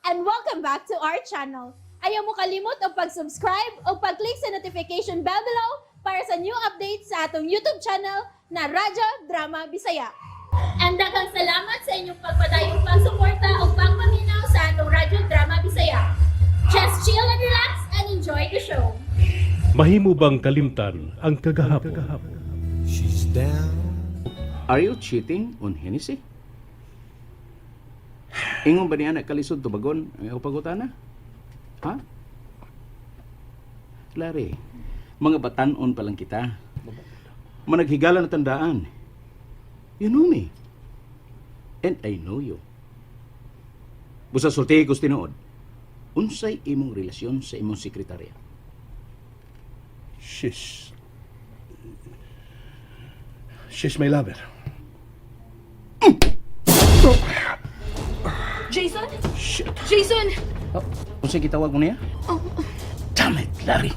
And welcome back to our channel. Ayaw mo kalimot og pag-subscribe o pag-click sa notification bell below para sa new updates sa atong YouTube channel na Radyo Drama Bisaya. And daghang salamat sa inyong pagpadayong pagsuporta o pagpaminaw sa atong Radyo Drama Bisaya. Just chill and relax and enjoy the show. Mahimo bang kalimtan ang kagahapon? She's down. Are you cheating on Hennessy? Ingon ba niya na kalisod tubagon ang iyong pagutana? Ha? Larry, mga batanon pa lang kita. Managhigala na tandaan. You know me. And I know you. Busa sultihi ko sa tinuod. Unsay imong relasyon sa imong sekretarya? She's my lover. Jason? Jason! Oh, unsay gitawag mo niya? Damn it, Larry.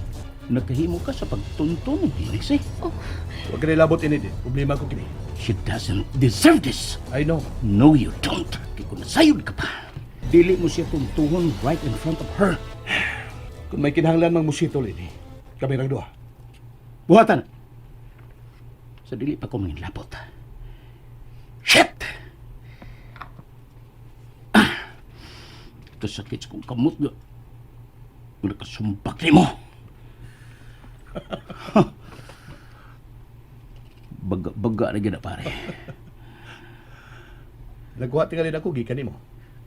Nagkahimo ka sa pagtunto ni Hennessy. Huwag ka nilabot ini di. Problema ko kini. She doesn't deserve this. I know. No, you don't. Kay kung nasayod ka pa, dili mo siya tuntuhon right in front of her. Kung may kinahanglan mang musitol ini, kami rang duha. Buhatan! Sa dili pa ko manginlapot. Shit! Ah! Kasakit sa kong kamot nga. Wala ka sumbak ni mo. Baga-baga na gina, pare. Nagkuha tingali ako gikan nimo.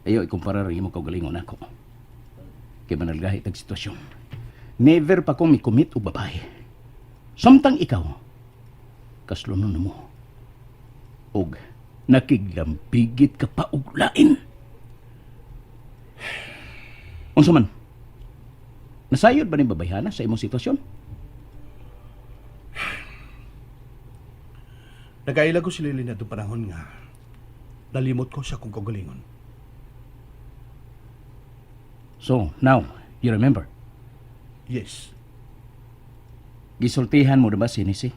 Ayaw ikumpara rin mo kaugalingon ako. Kay manalgahi tag sitwasyon. Never pa ko mi-commit og babae. Samtang ikaw, kaslonon na mo. Og nakiglambigit ka pa og lain. Unsa man? Nasayod ba ni babayhana sa imong sitwasyon? Nagaila ko si Lily na itong panahon nga nalimot ko sa kong kaugalingon. So, now, you remember. Yes. Gisultihan mo na ba si Nisi?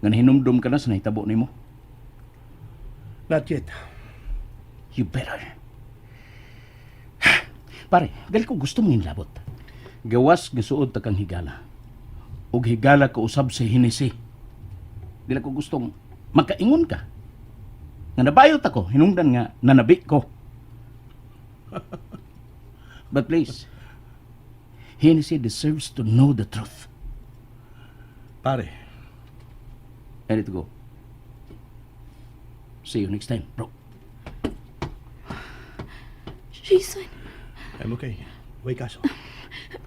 Nga nahinumdum ka na sa nahitabo nimo? Not yet. You better. Pare, dahil ko gusto mong inlabot. Gawas gisuod ta kang higala. Ug higala ka usab sa Hinesi. Dili ko gustong makaingon ka. Nga nabayot ako, hinungdan nga nanabi ko. But please, Hennessy deserves to know the truth. Pare, Ready to go. See you next time, bro. Jason, I'm okay. Way kaso.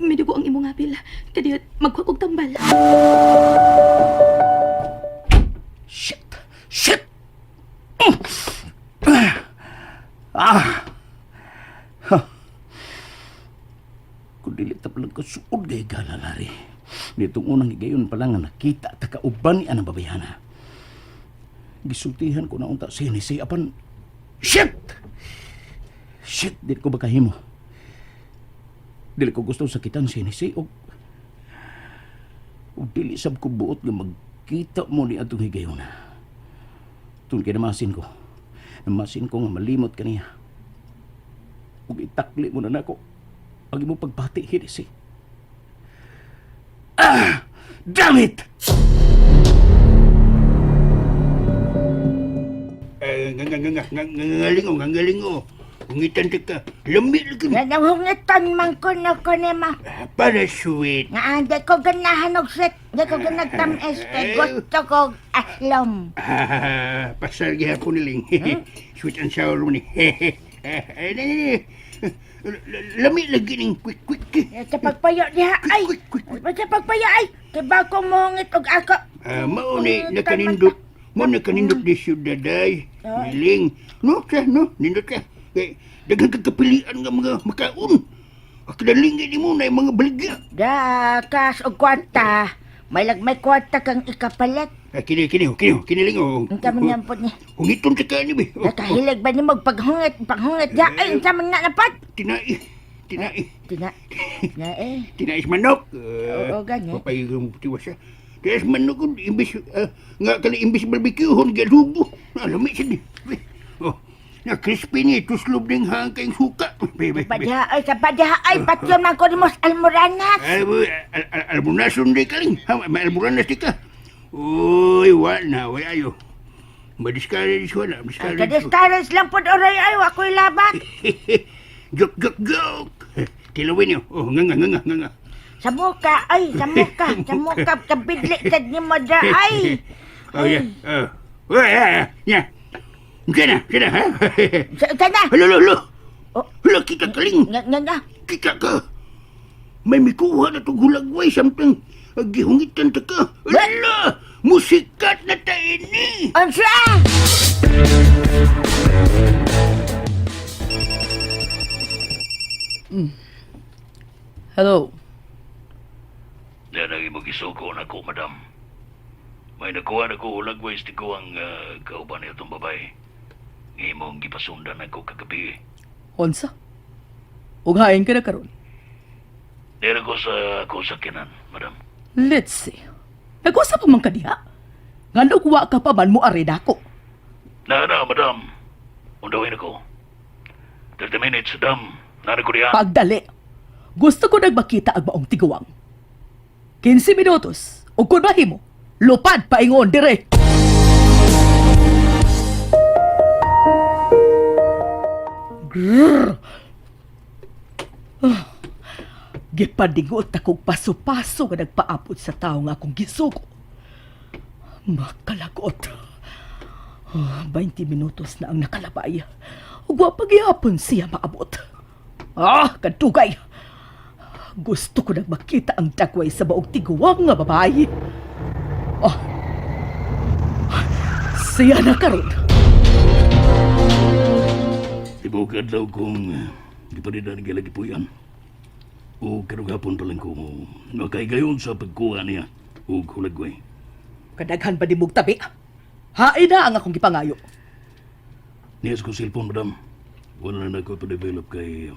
May dugo ang imong apil. Kadiyot, magkuha kog tambal. Shit! Shit! Ah! Ha. Kung dili ta palang kasuod kay gala, Larry. Nitong unang higayon pa lang nga nakita ta kauban ni anang babayhana. Gisultihan ko na unta si Hennessy apan shit! Shit, di ko bakahimo. Dili ko gusto sakitan si Hennessy og ug dili sab ko buot nga magkita mo ni atong higayon. Tungod kay namasin ko. Namasin ko nga malimot kaniya. Ug itakli mo na nako ang imong pagbati, Hennessy. Ah! Damn it! Eh, nga nga nga nga nga nga ngalingo, nga ngalingo. Hungitan ta ka. Lami lagi. Nga nahungitan man ko na ko ni ma. Ah, para sweet. Nga hindi ko ganahan og sweet. Hindi ko ganag tamis. Kay gusto ko aslom. Ah, pasal gihapon niling. Sweet and sour mo ni. Eh, ni ni ni. Lami lagi ning quick quick. Sa pagpayo diha ay. Quick, quick, quick. Sa pagpayo ay. Kay bago mohungit og ako. Ah, mao ni nakanindot. Mo nakanindot di syudad ay. Ay. Niling. No, ka no, nindot ka. Kay daghan kag kapilian nga mga makaon. Akadalingi ni mo na yung mga baligya. Da kas og kwarta. May lag may kwarta kang ikapalit. Ah, kini kini kini kini ling oh. Unsa man yan po ni. Hungiton ta ka ni be. Oh, oh, Nakahilig ba ni mo paghungit, paghungit diha ay unsa man na napad? Tinai. Tinai. Tina. Na eh. Tinais manok. Oo, gani. Papay yung tiwas siya. Tinais manok ko, imbis, nga kani imbis barbecue, hon gadubo. Lami siya di. Oh, Na crispy ni tuslob ning hang kayong suka. Bebe. Padya ay sa padya ay patyon man ko nimo sa almoranas. Ay, almoranas di ka ling. Ha, may almoranas di ka. Uy, wa na, wa ayo. Madiscourage wala, madiscourage. Ka-discourage lang pod oray ay wa ko'y labat. Joke, joke, joke. Tilawin niyo. Oh, nga nga nga nga nga. Sa muka ay sa muka, sa muka kabidli sad nimo dra ay. Oh, yeah. Oh. Oh, yeah, yeah. Diyan na, diyan na, ha? Sa na. Halo, halo, halo. Oh. Halo, kita ka ling. Nga nga nga. Kita ka. May mikuha na itong hulagway samtang gihungitan ta ka. Hala! Musikat na ta ini! Unsa? Hello. Yan ang imong gisuko na ko, madam. May nakuha na ko hulagway sa tiguang kauban niya itong babae. Imong gipasundan ako kagabi. Unsa? Ug hain ka na karon. Dira ko sa ako sa kinan, madam. Let's see. Nag-usa pa man ka diha. Nganong wa ka pa man mo ari nako. Na, na, madam. Undawin ako. 30 minutes, madam. Nana ko diha. Pagdali. Gusto ko nagmakita ang maong tiguang. 15 minutos. Ug kun mahimo, lupad paingon dire. Grrr. Ah. Gipadingot akong paso-paso nga nagpaabot sa tao nga akong gisugo. Makalagot. Ah, 20 minutos na ang nakalabay. Ug wa pagyapon siya maabot. Ah, kadugay! Gusto ko nang makita ang dagway sa baog tiguang nga babae. Ah, siya na karon. Tibuok adlaw kong gipanidan ng gilagipuyan. O karong hapon pa lang ko makaigayon sa pagkuha niya og hulagway. Kadaghan ba di mong tabi? Hain na ang akong gipangayo. Niya sa kong cellphone, madam. Wala na ako pa-develop kay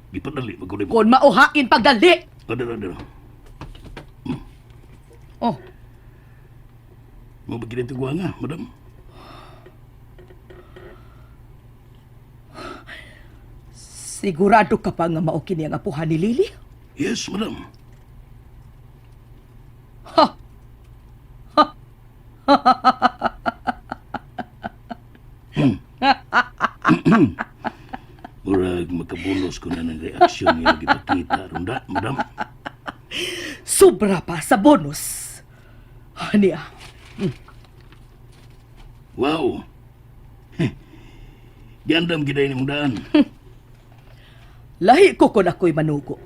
gipadali pag ko Kung mauhain pagdali! Adara, adara. Oh, Mo ba ginitiguan nga, madam? sigurado ka pa nga mao kini ang apuhan ni Lily? Yes, madam. Ha! Murag makabulos ko na ng reaksyon niya gipakita runda, madam. Sobra pa sa bonus. Niya, Wow. Heh. Gandam giday ni mong daan. lahi ko kon ako'y manugo.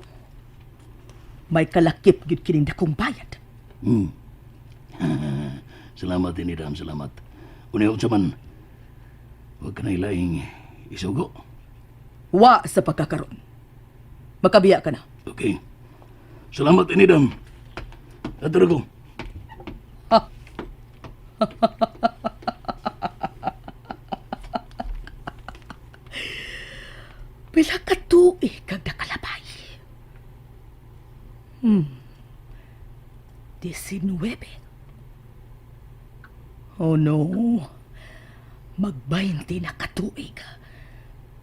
May kalakip gyud kining dakong bayad. Salamat ini, dam, salamat. Unya unsa man. Huwag ka na ilaing isugo. Wa sa pagkakaroon. Makabiya ka na. Okay. Salamat ini, dam. Ato ko. Pila ka tuig kag nakalabay. 19. Oh no. Mag-20 na katuig.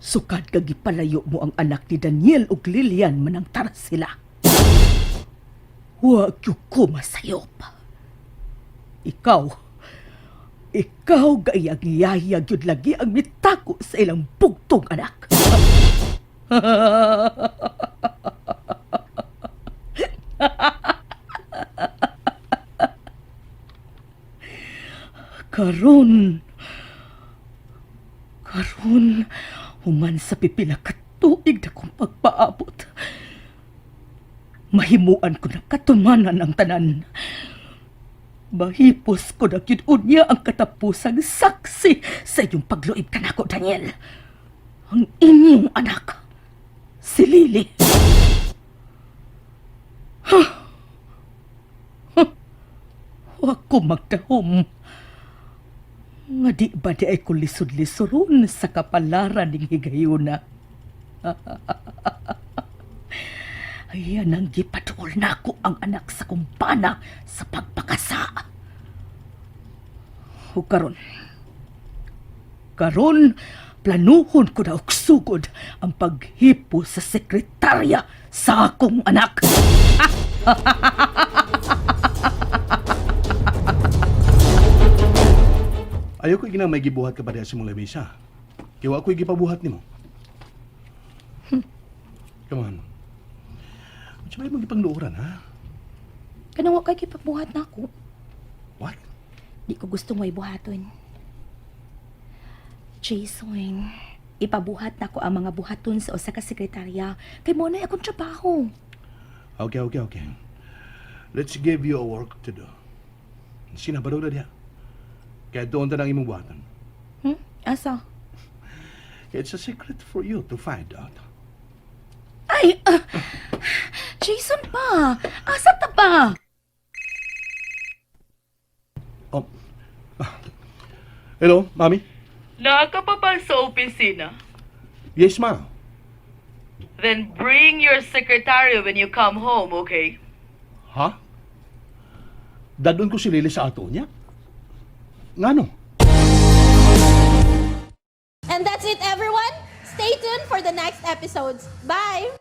Sukad kag gipalayo mo ang anak ni Daniel ug Lilian manang tara sila. Huwag yung kumasayop. Ikaw, ikaw gayag yayag yun lagi ang mitako sa ilang bugtong anak. Karon, karon, human sa pipila ka tuig na kong pagpaabot. Mahimuan ko na katumanan ang tanan. Mahipos ko na gyud unya ang katapusang saksi sa iyong pagluib kanako, Daniel. Ang inyong anak, si Lily. Huh. Huh. Wa ko magdahom. Nga di ba di ay ko lisod-lisoron sa kapalaran ning higayuna. Ayan ang gipaduol nako ang anak sa kumpana sa pagpakasa. O karon. Karon, Planuhon ko na og sugod ang paghipo sa sekretarya sa akong anak. Ayaw ko ginang may gibuhat ka pa diha sa imong lamesa. Kaya wa ko'y gipabuhat nimo. Come on. Unsa ba imong gipangluoran, ha? Kanang wa kay gipabuhat na ako. What? Di ko gusto mo ibuhaton. Jason, ipabuhat na ko ang mga buhaton sa usa ka sekretarya kay mo na akong trabaho. Okay. Let's give you a work to do. Sinabaro na diha. Kaya doon ta ng imong buhatan. Asa? It's a secret for you to find out. Ay, Jason pa. Asa ta ba? Oh. Hello, mami? Naa ka pa ba sa opisina? Yes, ma. Then bring your secretary when you come home, okay? Ha? Dadon ko si Lily sa ato niya? Ngano? And that's it, everyone. Stay tuned for the next episodes. Bye!